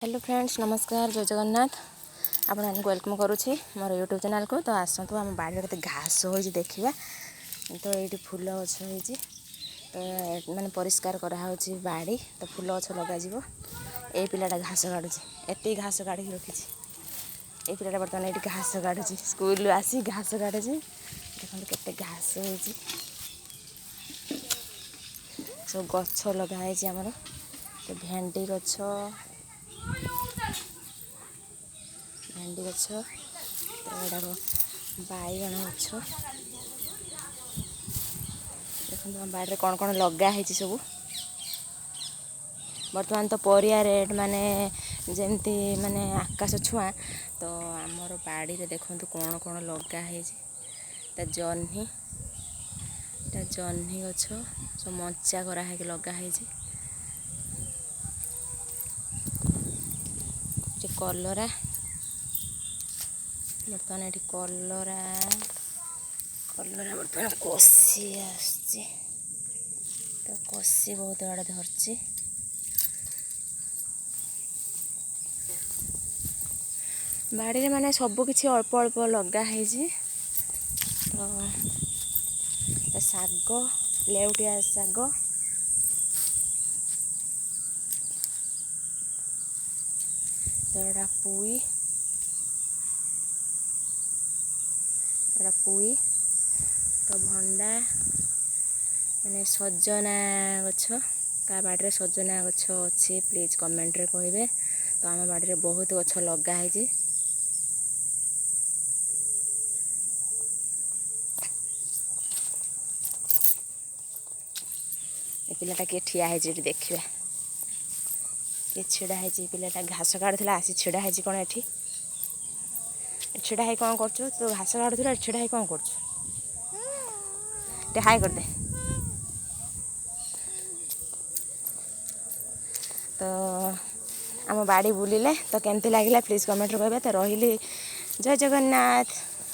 Hello friends, ନମସ୍କାର, ଜୟ ଜଗନ୍ନାଥ। ଆପଣମାନଙ୍କୁ welcome କରୁଛି ମୋର ୟୁଟ୍ୟୁବ୍ ଚ୍ୟାନେଲ୍କୁ। ତ ଆସନ୍ତୁ, ଆମ ବାଡ଼ିରେ କେତେ ଘାସ ହୋଇଛି ଦେଖିବା। ତ ଏଇଠି ଫୁଲ ଗଛ ହେଇଛି, ତ ମାନେ ପରିଷ୍କାର କରାହେଉଛି ବାଡ଼ି, ତ ଫୁଲ ଗଛ ଲଗାଯିବ। ଏଇ ପିଲାଟା ଘାସ କାଟୁଛି, ଏତିକି ଘାସ କାଢ଼ିକି ରଖିଛି। ଏଇ ପିଲାଟା ବର୍ତ୍ତମାନ ଏଇଠି ଘାସ କାଟୁଛି, ସ୍କୁଲରୁ ଆସି ଘାସ କାଟୁଛି। ଦେଖନ୍ତୁ କେତେ ଘାସ ହେଇଛି। ସବୁ ଗଛ ଲଗା ହେଇଛି ଆମର, ତ ଭେଣ୍ଡି ଗଛ, ଭେଣ୍ଡି ଗଛ, ତ ଏଗୁଡ଼ାକ ବାଇଗଣ ଗଛ। ଦେଖନ୍ତୁ ଆମ ବାଡ଼ିରେ କ'ଣ କ'ଣ ଲଗା ହେଇଛି ସବୁ। ବର୍ତ୍ତମାନ ତ ପରିବା ରେଟ୍ ମାନେ ଯେମିତି ମାନେ ଆକାଶ ଛୁଆଁ। ତ ଆମର ବାଡ଼ିରେ ଦେଖନ୍ତୁ କ'ଣ କ'ଣ ଲଗା ହେଇଛି। ତା ଜହ୍ନି, ଏଟା ଜହ୍ନି ଗଛ, ସବୁ ମଞ୍ଚା କରା ହେଇକି ଲଗା ହେଇଛି। ଏଠି କଲରା, ବର୍ତ୍ତମାନ ଏଠି କଲରା, କଲରା ବର୍ତ୍ତମାନ କଷି ଆସୁଛି, ତ କଷି ବହୁତ ଆଡ଼େ ଧରିଛି। ବାଡ଼ିରେ ମାନେ ସବୁ କିଛି ଅଳ୍ପ ଅଳ୍ପ ଲଗା ହେଇଛି। ତ ଶାଗ, ଲେଉଟିଆ ଶାଗ, ତ ଏଇଟା ପୁଇ, ଏଇଟା ପୁଇ, ତ ଭଣ୍ଡା, ମାନେ ସଜନା ଗଛ। କାହା ବାଡ଼ିରେ ସଜନା ଗଛ ଅଛି, ପ୍ଲିଜ୍ କମେଣ୍ଟରେ କହିବେ। ତ ଆମ ବାଡ଼ିରେ ବହୁତ ଗଛ ଲଗା ହେଇଛି। ଏ ପିଲାଟା କିଏ ଠିଆ ହେଇଛି ଏଠି, ଦେଖିବା କିଏ ଛିଡ଼ା ହେଇଛି। ପିଲାଟା ଘାସ କାଟୁଥିଲା, ଆସି ଛିଡ଼ା ହେଇଛି। କ'ଣ ଏଠି ଛିଡ଼ା ହେଇ କ'ଣ କରୁଛୁ ତୁ? ଘାସ କାଟୁଥିଲୁ, ଏଠି ଛିଡ଼ା ହେଇ କ'ଣ କରୁଛୁ? ଟିକେ ହାଇ କରିଦେ। ତ ଆମ ବାଡ଼ି ବୁଲିଲେ, ତ କେମିତି ଲାଗିଲା ପ୍ଲିଜ୍ କମେଣ୍ଟରେ କହିବେ। ତ ରହିଲି, ଜୟ ଜଗନ୍ନାଥ।